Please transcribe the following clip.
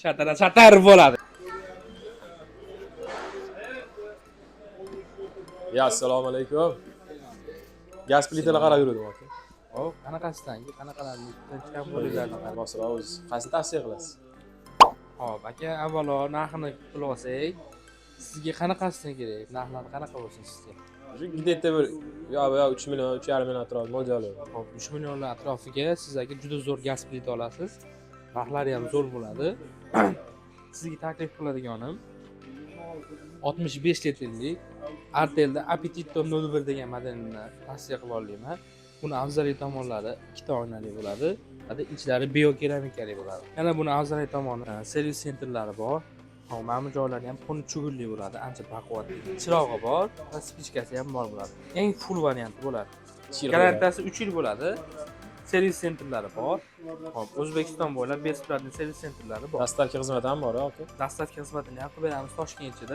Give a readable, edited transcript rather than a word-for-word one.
Shatara shatar bo'ladi. Ya, assalomu alaykum. Gaz plitalar qarab yurdim, aka. Hop, qanaqasidan, qanaqalarni chiqqan bo'linglarni qarab. Bosirov, o'zi qaysini tavsiya qilasiz? Hop, aka, avvalo narxini bilib olsak, sizga qanaqasidan kerak? Narxlari qanaqa bo'lsin sizga? Shu где-то bir yo yo 3 million, 3,5 million atrofida mo'ljallayman. Hop, 3 millionlar atrofiga siz, aka, juda zo'r gaz plita olasiz. Narxlari ham zo'r bo'ladi. Sizga taklif qiladiganim 65 litrlik Artelda Appetito 01 degan modelini tavsiya qila olaman. Buni afzalli tomonlari ikkita oynali bo'ladi. Hadi ichlari biokeramikali bo'ladi. Yana buni afzalli tomoni servis sentrlari bor. Hop, mana bu joylari ham xunuk chugurli bo'ladi, ancha baquvvatli. Chirog'i bor va спичка si ham bor bo'ladi. Eng full varianti bo'ladi. Garantiyasi 3 yil bo'ladi. Servis sentrlari bor. Hop, O'zbekiston bo'ylab бесплатный servis sentrlari bor. Доставка xizmati ham bor, aka. Доставка xizmatini ham qilib beramiz Toshkent ichida.